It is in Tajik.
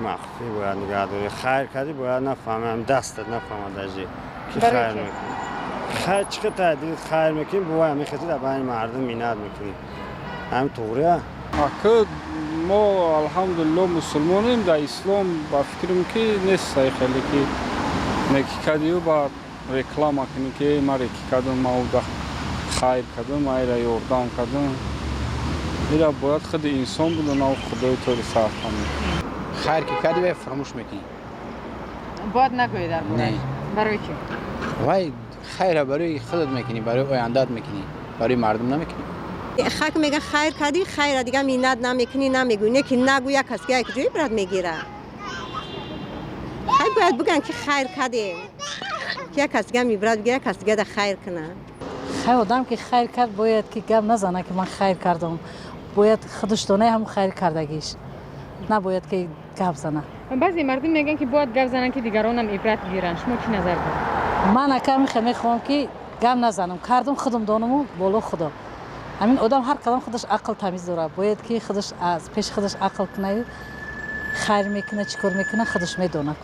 Махфӣ бояд нигаҳ дорӣ. Хайр кардӣ, бояд нафаҳмам, дастат нафаҳмад даже, ки Барои хайр чӣ? мекунӣ. Хайр чӣ қадар дилт хайр мекунӣ, бувай ҳамин хати дар байни мардум миннат мекунӣ. Ҳамин туғрия. Ака, мо, алҳамдулилло, мусулмонем. Дар ислом, ба фикрам, ки нест сай хеле, ки неки кардию баъд реклама кунӣ, ки эй, ман реки кардам, ман уда хайр кардам, ман ира ёрдам кардам. Ира бояд худи инсон бидонав, худои тори сарфам. Хайр ки кардӣ, вай фаромӯш мекунӣ. Бояд нагӯӣ дар борааш? Не. Барои чӣ? Вай хайра барои худат мекунӣ, барои ояндаат мекунӣ, барои мардум намекунӣ. Хак мега, хайр кардӣ, хайра дига миннат намекунӣ, намегӯӣ. Не ки нагӯ, як кас як ҷо ибрат мегира. Хай, бояд бигӯянд, ки хайр кардем, ки як кас дига ибрат бигира, як кас дига да хайр кунад. Хайр, одам ки хайр кард, бояд ки гап назана, ки ман хайр кардам. Бояд худаш донае ҳам хайр кардагиш, набояд ки гап зана. Баъзе мардум мегӯянд, ки бояд гап зананд, ки дигаронам ибрат гиранд. Шумо чӣ назар доред? Ман, ака, мехе мехоҳам, ки гап назанам. Кардам, худам донаму боло худо. Ҳамин одам ҳар қадам худаш ақл тамиз дорад, бояд ки худаш аз пеши худаш ақл кунаю хайр мекуна, чӣ кор мекуна, худаш медонад.